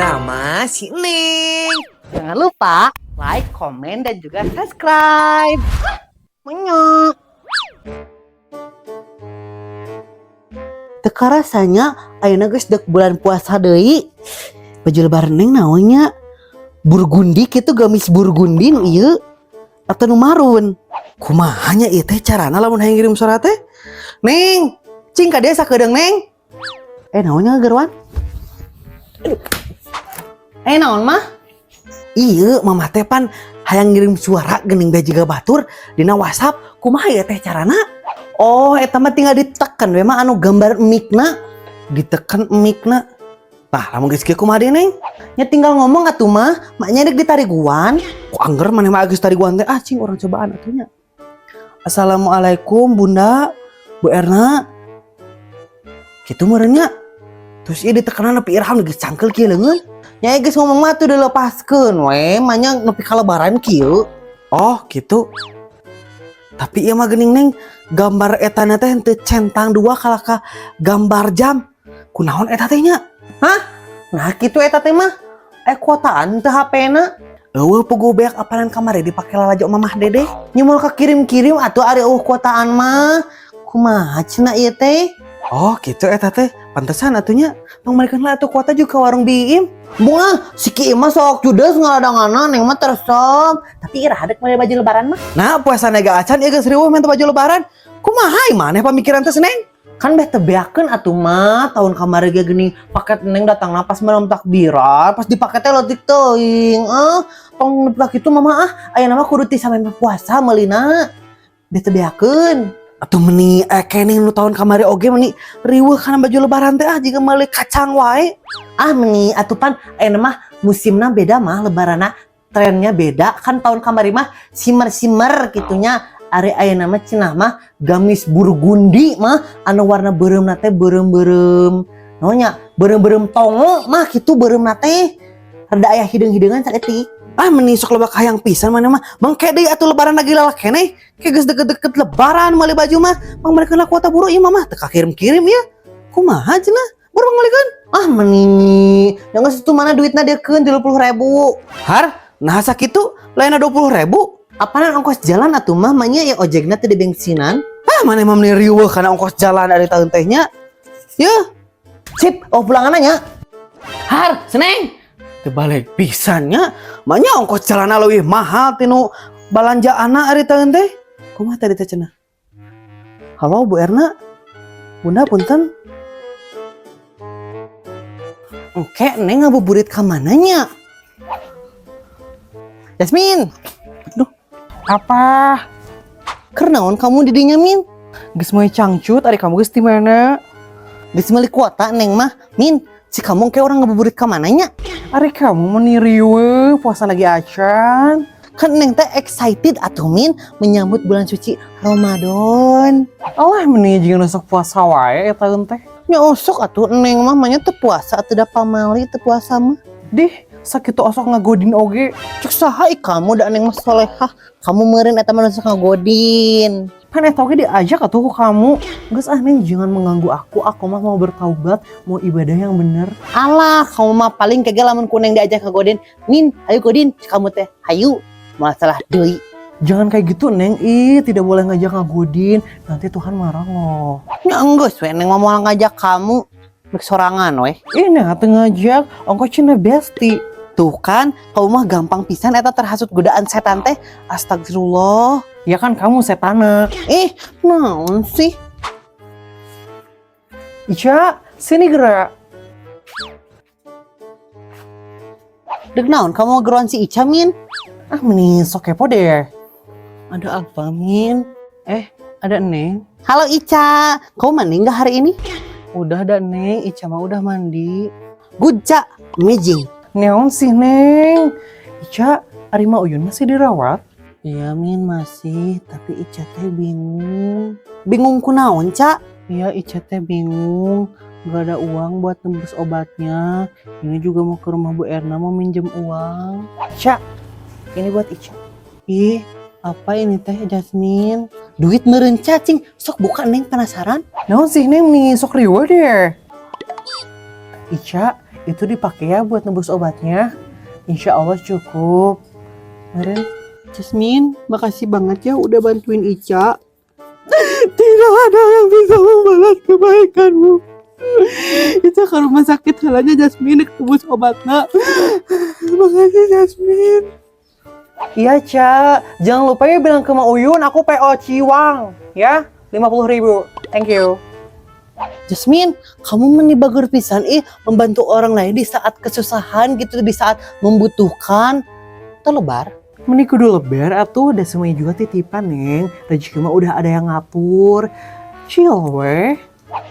Drama si Neng. Jangan lupa like, komen, dan juga subscribe. Menyok. Teu karasanya ayeuna geus dek bulan puasa deui. Baju lebaran Neng naonnya? Burgundi kitu, gamis burgundi nu ieu atau nu marun? Kumaha nya ieu teh carana lamun hayang ngirim surat teh? Neng, cing ka dieu sakedeung, Neng. Eh, naonnya geruan? Eh, naon mah? Iya, mama teh pan hayang ngirim suara geuning bae jiga batur dina WhatsApp. Kumaha ieu teh carana? Oh, eta mah tinggal ditekan we mah anu gambar mic-na. Ditekan mic-na. Tah, lamun geus kieu kumaha deui, Neng? Nya tinggal ngomong atuh mah, maknya dek ditariguan. Ku angger maneh mah geus tariguan teh, ah cing urang cobaan atuh nya. Assalamualaikum, Bunda, Bu Erna. Kitu meureun nya. Terus ieu ditekanan nepi iraha geus cangkel kieu leungeun. Nya geus ngomong mah tuh dilepaskeun we, manya nepi ka lebaran kieu. Oh, gitu. Tapi ieu mah geuning, Neng, gambar etana teh henteu centang dua kalah ka gambar jam. Kunaon eta teh nya? Hah? Nah, kitu eta teh mah. Eh, kuotaan teu HP-na. Euweuh, puguh beak apanan kamari dipake lalajo Mamah Dedeh. Nya moal kakirim-kirim atuh ari euweuh kuotaan mah. Kumaha cenah ieu teh? Oh, gitu eta teh. Pantesan atuh nya. Pangmalikeun lah atuh kuota juga ke warung Biim. Bunga, si Ki mah sok judes ngaladanganna, Neng mah teresep. Tapi iraha dek meuli baju lebaran mah? Nah, puasa nega acan ieu geus riweuh minta baju lebaran. Kumaha maneh pamikiran teh, Neng? Kan beh teu beakeun atuh mah, tahun kamari ge geuning paket Neng datang pas malam takbiran, pas dipake teh leutik teuing. Ah, tong nepi kitu mama ah, ayeuna mah kudu ti samemeh puasa meulina. Beh teu beakeun. Atuh meni keneh nu tahun kamari oge meni riweuh kana baju lebaran teh, ah jiga meuli kacang wae. Ah, meni atuh pan ayeuna mah musimna beda mah, lebaranna trennya beda kan. Tahun kamari mah simmer-simmer kitunya, ari ayeuna mah cenah mah gamis burgundi mah, anu warna beureumna teh beureum-beureum naon nya, beureum-beureum tongo mah kitu, beureumna teh rada aya hideung-hideungan saeutik. Ah, meni sok loba kahayang pisan maneh mah. Mangke deui atuh lebaran lagi lalak keneh. Ke geus deket-deket lebaran meuli baju mah. Pangmalikeun lah kuota buru ieu mah teu kakirim-kirim ya. Kumaha cenah? Buru pangmalikeun. Ah, meni yang geus itu mana duitna deukeun 30.000. Har, nah sakitu lainna 20.000. Apaan ongkos jalan atuh mah, manya ya ojekna teh di bensinan. Ah, maneh mah meni riweuh kana ongkos jalan ari tahun teh nya. Yeuh. Sip, oh pulangan nya. Har, Seneng. Teu balik pisan nya. Manya ongkos jalan leuwih mahal tinu balanjaanna ari tahun teh. Kumaha tadi teh cenah? Halo, Bu Erna. Bunda, punten. Oke, Neng ngabuburit ka mana nya? Yasmin. Aduh, Apa? Keur naon kamu di dinya, Min? Geus moe cangcut, ari kamu geus di mana? Geus meuli kuota Neng mah. Min, si kamu kayak orang ngabuburit ka mana nya? Ari kamu meni riweuh, puasa lagi acan. Kan Neng teh excited atuh, Min, menyambut bulan suci Ramadan. Alah, meni jeung sok puasa wae eta teh. Nya osok atuh Neng mah, manya teu puasa atuh da pamali teu puasa mah. Dih, sakitu osok ngagodin oge. Cek saha ih kamu, da Neng mah solehah. Kamu meureun eta mah sok ngagodin. Pan eta oge diajak atuh ku kamu. Geus ah, Neng, jangan mengganggu aku mah mau bertaubat, mau ibadah yang bener. Alah, kamu mah paling kege lamun ku Neng diajak ngagodin. Min, ayo godin. Cek kamu teh, hayu. Masalah deui. Jangan kayak gitu, Neng. Ih, tidak boleh ngajak ngagodin. Nanti Tuhan marah loh. Nya enggeus we Neng mah moal ngajak kamu. Rek sorangan we. Ih, Neng atuh ngajak, ongko cenah bestie. Tuh kan, kamu mah gampang pisan eta terhasut godaan setan teh. Astagfirullah. Ya kan kamu setana. Eh, naon sih? Ica, sini gerak. Dek naon kamu geruan si Ica, Min? Ah, meni sok kepo deh. Ada apa, Min? Eh, ada Neng. Halo Ica, kamu mandi nggak hari ini? Udah ada Neng, Ica mah udah mandi. Good, Ca. Amazing. Neon sih, Neng. Ica, ari Mak Uyun masih dirawat? Iya, Min, masih, tapi Ica teh bingung. Bingung kunaon, Ca? Iya, Ica teh bingung. Gak ada uang buat nembus obatnya. Ini juga mau ke rumah Bu Erna mau minjem uang. Ica, ini buat Ica. Ih, apa ini teh, Jasmine? Duit meureun cacing. Sok buka, Neng penasaran. Naon sih, Neng, nih sok riweuh deh. Ica, Itu dipakai ya buat nebus obatnya. Insya Allah cukup. Meren, Jasmine, makasih banget ya udah bantuin Ica. Tidak ada yang bisa membalas kebaikanmu. Ica ke rumah sakit heula nya, Jasmine, tebus obatnya. Makasih, Jasmine. Iya, Ca, jangan lupa ya bilang ke Ma Uyun aku PO Ciwang ya, 50 ribu. Thank you. Jasmine, kamu meni bager pisan ih membantu orang lain di saat kesusahan gitu, di saat membutuhkan. Telebar. Meni kudu lebar atuh, udah semuanya juga titipan, Neng. Rezeki mah udah ada yang ngatur. Chill weh.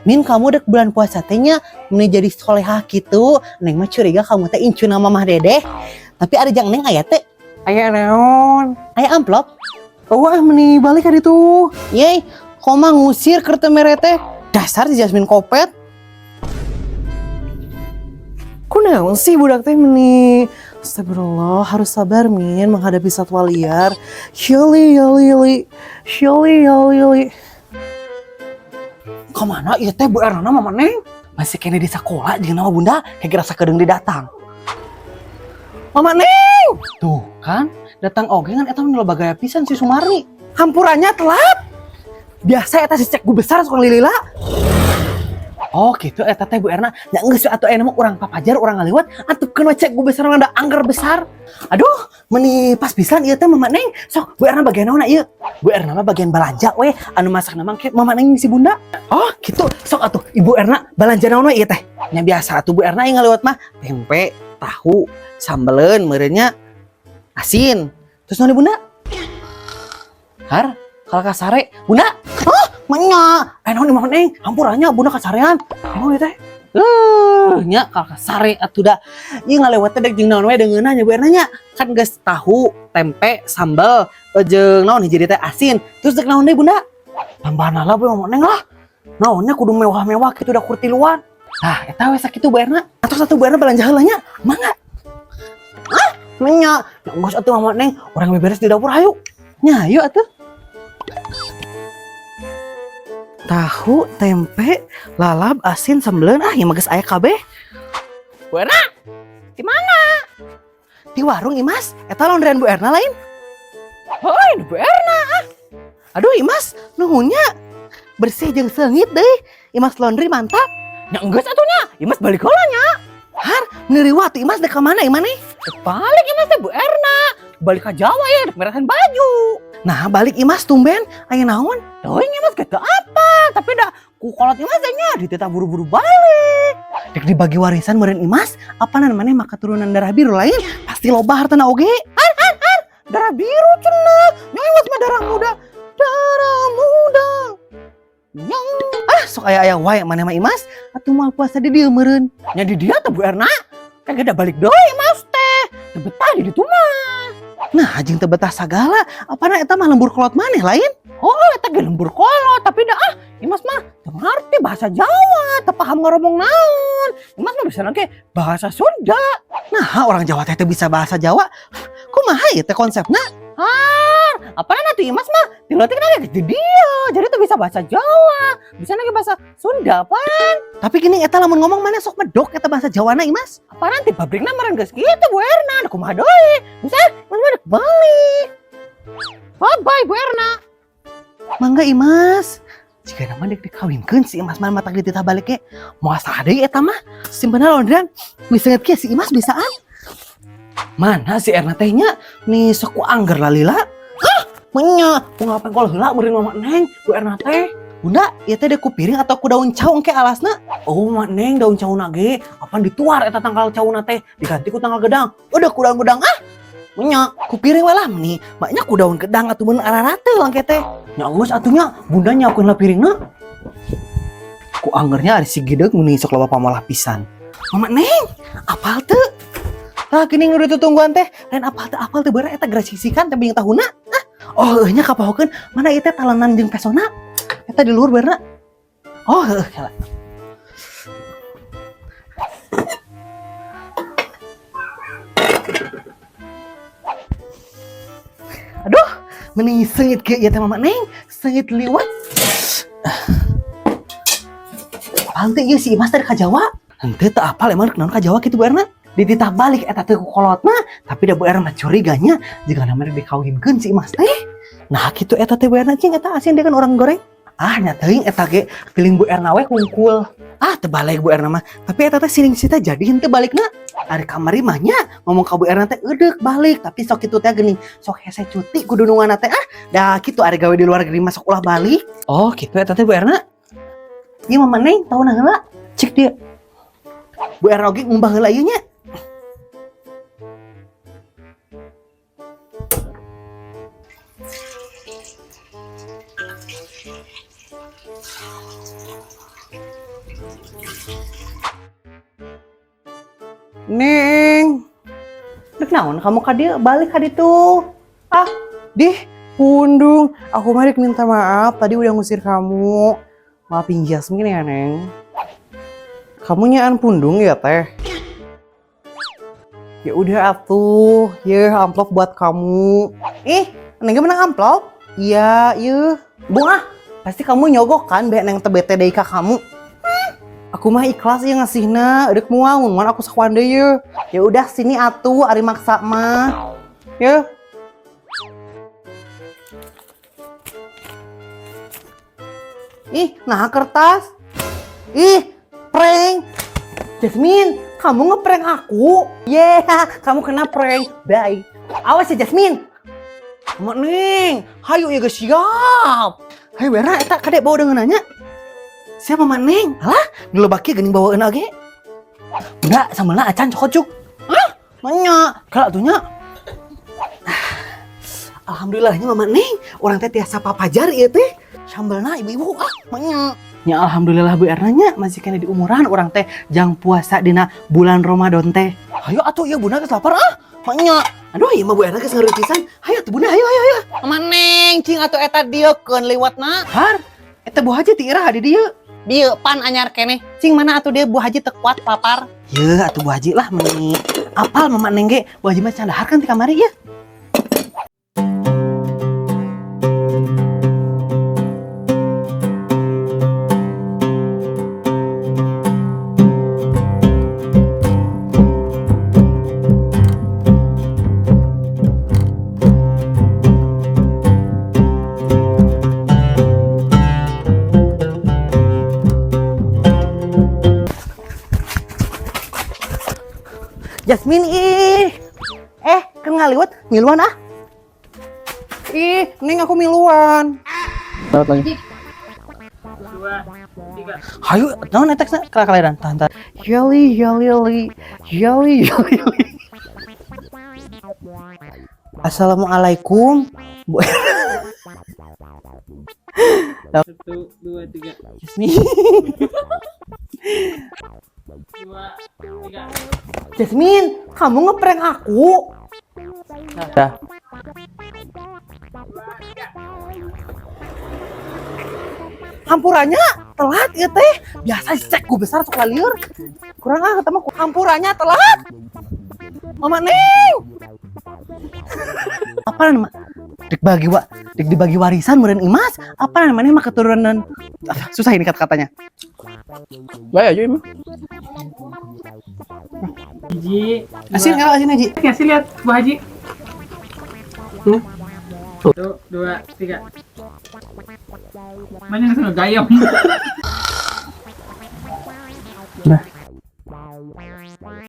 Min, kamu udah bulan puasa teh nya meni jadi solehah gitu. Neng mah curiga kamu teh incuna Mamah Dedeh. Tapi ada jang Neng aya teh? Aya naon? Aya amplop. Oh, ah, meni balik hari tuh. Yey, koma ngusir keur teu mere teh. Dasar si Jasmine kopet. Kunaon sih budak teh meni? Astagfirullah, harus sabar, Min, menghadapi satwa liar. Shili yali yali, shili yali yali. Kemana ieu teh Bu Erna, Mama Neng? Masih keneh di sekolah jeung nama Bunda, kayak rasa kedeung datang. Mama Neng! Tuh kan, datang oge ngan eta mah loba gaya pisan si Sumarni. Hampurannya telat. Biasa eta si cek gue besar suka lilila. Oh gitu eta teh Bu Erna. Ya geus atuh aya mah urang papajar urang ngaliwat antepkeun we cek gue besar ada angger besar. Aduh, meni pas pisan ieu teh Mama Neng. Sok Bu Erna bagian naon ieu? Bu Erna mah bagian balanja we, anu masak mah ke Mama Neng si Bunda. Oh gitu, sok atuh Ibu Erna balanja naon we ieu teh? Nya biasa atuh Bu Erna yang ngaliwat mah tempe, tahu, sambeleun meureun nya, asin. Terus naon Bunda? Har, kalau kasare, Bunda. Hah, menya. Eh naon Mama Neng? Hampurannya Bunda kasarean. Naon ieu teh? Nya kalau kasare atuh da. Ieu ngalewat teh dek jeung naon we deungeunna nya Bu Erna nya. Kan geus tahu, tempe, sambal, jeung naon hiji teh asin. Terus dek naon deui Bunda? Tambahan lah Bu Mama Neng lah. Naonnya kudu mewah-mewah gitu udah kurtiluan. Nah, eta we sakitu Bu Erna. Atau satu Bu Erna belanja heula nya. Mangga. Ah, menya. Ya geus atuh Mama Neng, urang beberes di dapur hayu. Nya, ayo atuh. Tahu, tempe, lalab, asin, sambeleun, ah ieu mah geus aya kabeh. Bu Erna, di mana? Di warung, Imas. Eta laundryan Bu Erna lain? Hoi, Bu Erna. Ah. Aduh, Imas, nuhunnya bersih jeung seungit deh. Imas Laundry mantap. Nya geus atuh nya, Imas balik heula nya. Har, neuri waktu Imas dek ka mana Imas nih? Balik Imas teh Bu Erna. Balik ke Jawa ya, dek merahan baju. Nah, balik Imas tumben, aya naon? Teuing Imas gitu apa? Tapi dah ku kolot Imas teh nya dititah buru-buru balik. Dek dibagi warisan meureun Imas, apa maneh mah keturunan darah biru lain? Pasti loba hartana oge. Har, har, har. Darah biru cenah. Nya Imas mah darah muda. Darah muda. Nyong. Ah, sok aya-aya wae maneh mah Imas. Atuh moal puasa di dieu meureun. Nya di dieu teh Bu Erna. Kagak ada balik deui Imas teh. Teu betah di ditu mah. Nah, jeung teu betah sagala, apana eta mah lembur kolot maneh lain? Oh, eta ge lembur kolot, tapi dah ah, Imas mah teu ngarti bahasa Jawa, teu paham ngomong naon. Imas mah bisa ge bahasa Sunda. Nah, orang Jawa teh teu bisa bahasa Jawa. Kumaha ieu teh konsepna? Ah, apaan atuh Imas mah? Ti leutik ge di dieu, jadi tuh bisa bahasa Jawa, bisa lagi bahasa Sunda apaan? Tapi gini eta lamun ngomong mana sok medok eta bahasa Jawana Imas. Apaan di pabrikna meureun geus kitu Bu Erna, kumaha deui? Bisa, Imas mah dek balik. Bye bye Bu Erna. Mangga Imas. Jika nama dek dikawinkeun si Imas mah matak dititah balik ge. Moal salah deui eta mah. Simpeuna laundryan. Geus kieu si Imas bisaan. Mana si Erna teh nya? Nih sok ku angger lalila. Hah? Menya, ku ngapain kalau heula meureun Mama Neng, Bu Erna teh. Bunda, ieu teh dek ku piring atau ku daun cau engke alasna? Oh, Mama Neng, daun cauna ge, apaan dituar eta tangkal cauna teh, diganti ku tangkal gedang. Udah ku daun gedang ah. Menya, ku piring we lah nih. Maknya ku daun gedang atuh mun ararate langke teh. Nya geus atuh nya, Bunda nyiapkeun lah piringna. Ku anggernya ari si gideug meni sok loba pamalah pisan. Mama Neng, apal teu? Tah gini udah tungguan teh, lain apal teu apal teu beureuh eta grasisikan teh jeung tahuna. Ah, oh heuh nya kapohokeun, mana ieu teh talenan jeung pesona? Eta di luhur beurna. Oh heuh kela. Aduh, meni seungit kieu ieu teh Mama Neng, seungit liwat. Apal teh ieu si Imas teh ka Jawa? Henteu teu apal emang rek naon ka Jawa kitu Bu Erna. Dititah balik eta teh ku kolotna, tapi da Bu Erna mah curiganya jika namanya dikawinkeun si Imas teh. Nah kitu eta teh Bu Erna cing eta asin dia kan orang goreng. Ah nya teuing eta ge feeling Bu Erna we hungkul. Ah teu balik Bu Erna mah, tapi eta teh siling sita jadi henteu balikna. Ari kamari mah nya ngomong ka Bu Erna teh eudek balik, tapi sok kitu teh geuning sok hese cuti ku dununganna teh ah. Da kitu ari gawe di luar negeri mah sok ulah balik. Oh kitu eta teh Bu Erna. Ieu mah Neng tahu heula. Cek dia. Bu Erna oge ngumbah heula ieu nya. Neng. Dek naon kamu ka dieu balik ka ditu. Ah, dih, pundung. Aku mah rek minta maaf tadi udah ngusir kamu. Maafin Jasmine ya, Neng. Kamu nyaan pundung ya, Teh? Ya udah atuh, ya amplop buat kamu. Ih, Neng ge menang amplop? Iya, iya. Bunga, pasti kamu nyogok kan be Neng teh bete deui ka kamu. Aku mah ikhlas ya ngasihna, eudek moal mun aku sakuan deui ye. Ya udah sini atuh ari maksa mah. Ya. Ih, nah kertas. Ih, prank. Jasmine, kamu ngeprank aku. Yeah, kamu kena prank. Bye. Awas ya Jasmine. Mak Neng, hayu ya geus siap. Hayu Wera eta kadek bawa dengan nanya. Siapa Mak Neng? Alah, dilebaki geuning bawaeun oge. Enggak, sambalna acan cokot cuk. Hah? Manya, kalau atuh nya. Alhamdulillahnya Mama Neng, orang teh tiasa papajar ieu teh. Sambalna ibu-ibu ah, manya. Ya alhamdulillah Bu Erna nya masih kena di umuran orang teh jang puasa dina bulan Ramadan teh. Hayo atuh ieu Bunda geus lapar ah. Manya. Aduh ieu mah Bu Erna geus ngeureut pisan. Hayo atuh Bunda, hayo hayo hayo. Mama Neng, cing atuh eta dieu keun liwatna. Har, eta Bu Haji ti iraha di dieu. Dieu pan anyar keneh. Cing mana atuh dia Bu Haji teu kuat lapar. Yeuh atuh Bu Haji lah meuni. Apal Mama Neng ge, Bu Haji mah can dahar kan ti kamari ya. Jasmine ih. Kan ngaliwat miluan ah. Ih, Neng aku miluan. Lewat lagi. 2, 3. Hayu, naon eta teksna? Kelak-kelahiran. Tahan, tahan. Jolly, jolly, jolly, jolly, jolly. Assalamualaikum. Bu 1, 2, 3. Jasmine. 2, 3. Jasmine, kamu ngeprank aku. Dah. Hampurannya telat ya teh. Biasa cek gue besar suka liur. Kurang ah ketemu hampurannya telat. Mama Neng. Apa nama? Dik bagi wa, dik dibagi warisan meureun Imas. Apa namanya mah keturunan? Ah, susah ini kata-katanya. Baik aja emang. Hiji. Asin kalau asin aja. Kasih lihat Bu Haji. 1, 2, 3. Mana yang langsung gayam. Nah.